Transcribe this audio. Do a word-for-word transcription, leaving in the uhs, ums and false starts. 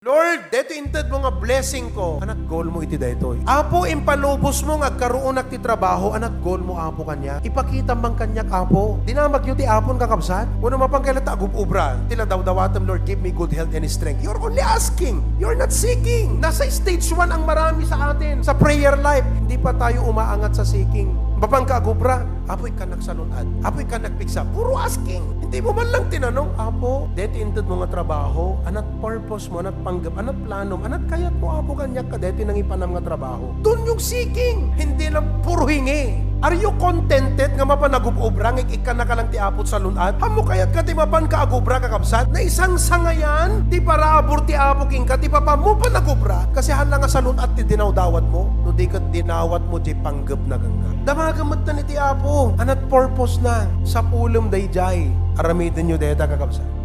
Lord, daytoy intedmo nga blessing ko. Anat goal mo iti daytoy? Apo, impalubos mo nga agkaruonak ti trabaho. Anat goal mo, Apo, kaniak? Ipakitam man kaniak, Apo. Dinamagyo ti Apon, kakabsat? Wenno mapan kay latta agub-obra. Ti la dawdawatem, "Lord, give me good health and strength." You're only asking. You're not seeking. Nasa stage one ang marami sa atin sa prayer life. Hindi pa tayo umaangat sa seeking. Mapan ka agubra, "Apo, ikkanak salun-at. Apo, ikkanak pigsa." Puro asking. Hindi mo man lang tinanong, "Apo, daytoy intedmo nga trabaho, anat purpose mo, anat panggep, anat planom, anat kayat mo, Apo, kaniak kadaytoy nangipanam nga trabaho?" Doon yung seeking. Hindi lang puro hingi. Are you contented nga mapan agub-obra nga ikkannaka lang ti Apo salun-at? Ammo kayat ka ti mapan ka agubra, kakabsat? Naisangsangayan ti parabur ti Apo kenka, ti papa mo panagubra, kasi haan lang nga salun-at ti dinawdawat mo. No di ket dinawat mo diay panggep na ganggan. Damagen met iti Apo, anat purpose na, sapulem daydiay. Aramidenyo dayta, kakabsat.